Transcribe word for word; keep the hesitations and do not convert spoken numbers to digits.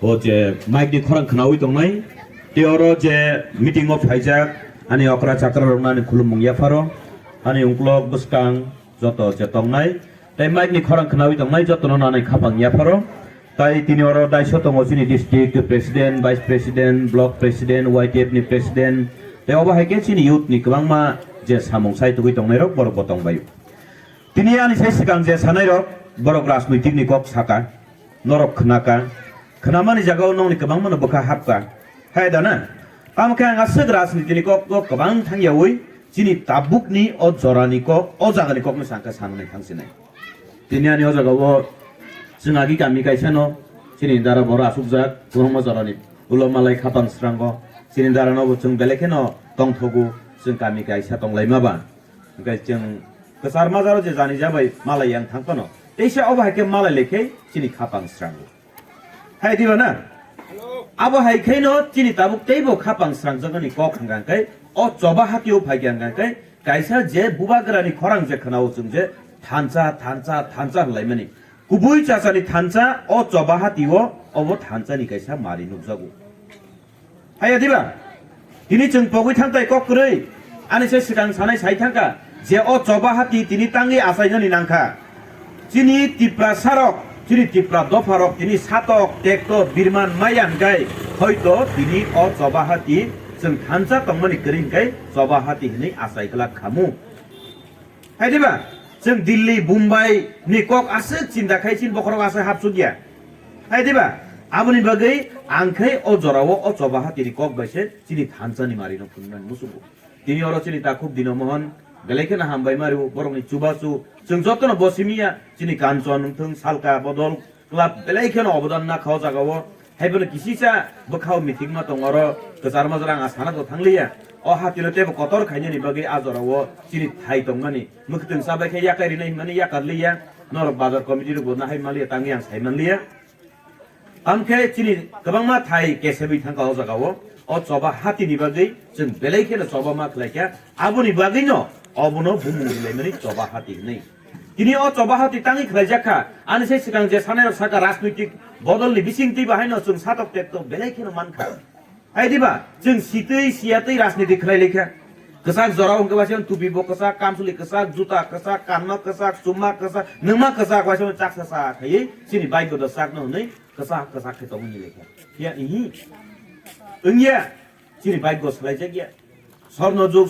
O je mic ni khorang khnaui tongnai, tei oro je meeting o phaijak ani okra chakra rokno ani khulumung yapharo, ani ungkulok bwskang joto je tongnai, tei mic ni khorang khnaui tongnai jotono nanai khapang yapharo. Tai tini oro daiso tongo chini district president, vice president, block president, Y T F ni president, tei obo hai khe chini youth ni kwbangma je samung sai tugui tongnai rok borok bo tongbai. Tini ani sai swkang je sanai rok borok rajnoitik ni kok saka, norok khnaka, khnamani jagao nokni kwbangmano bwkha hapka. Hai da na? Tamo khe ang aswk rajniti ni kok, kok kwbang thangyaui chini tabukni o jorani kok, o jagani kokno sangkha sanani thangsinai. Tini ani o jagao chwng agi kami kaisano chini dara boro asukjak kwbangma jorani ulo malai khapang srango chini darano bo chwng belai kheno tongthogo chwng kami kaisa tonglaima ba. Hwnkhe chwng kwchar majaro je jani jabai malai yang thang phano, teisa obo hai khe malai lai khe chini khapang srango. Hai diba na? Abo hai khe no chini tabuk teibo khapang srangjagani kok hwnkha khe o choba hatio phai khe hwnkha khe kaisa je bubagrani khorang je khwnao chwng je thansa, thansa, thansa hwnlaimani. Kubui chachani thansa o choba hatio obo thansani kaisa mari nukjago. Haiya diba? Tini chwng pogwi thangtai kok kwrwi, ani se swkang sanai sai thangkha je o choba hati tini tangwi achainani nangkha. Chini Tiprasarok, chini Tipra dopharok tini satok tekto birman maya hwnkhe hoito tini o choba hati chwng thansa tongmani kwrwi hwnkhe choba hati hwnwi achai glak khamu. Hai diba? Chwng Delhi, Bombay ni kok aswk chinta khai chini bokhorok aswk hapsuk ya. Hai diba? Aboni bagwi ang khai o jorao o choba hatini kok bai se chini thansani mari no phunuknani muchungo. Tini oro chini takhuk Dino Mohon belai kheno hambai mari borokni chubachu. Chwng jotono bo simi ya chini Kanchon wngthung, Salka, Bodol, Club belai kheno obodan nakha o jagao. Haibono kisisa bwkhao meeting ma tongo oro kwchar majra ang sana to thangliya. O hatino teibo kotor khainani bagwi a jorao chini thai tongmani. Mwkhwtwng chabai khe yakai rinai hwnmani yakar liya. Norok bazar committee rokbo nahai manliya tangwi ang sai manliya. Tamkhe chini kwbangma thai kesebwi thangkha o jagao. O choba hatini bagwi chwng belai kheno choba ma khlaikha. Aboni bagwino obono bumung rilaimani choba hati hwnwi. Tini o choba hati tangwi khlaijak kha. Ani se swkang je sanai rok saka rajnoitik bodol ni bising twi bahai no chwng satok tekto belai kheno mankha. Hai diba? Chwng sitwi siyatwi rajniti khlai laikha. Kwchak jorao hwnkhe ba chwng tupi bo kwchak, kamsuli kwchak, juta kwchak, kanma kwchak, chuma kwchak, nwngma kwchak, ba chwng chaksa sa khaiwi chini bike goda sakno hwnwi kwchak kwchak khe tongwi laikha. Ya ihi. Wngya chini bike go swlaijak ya. Sorno jug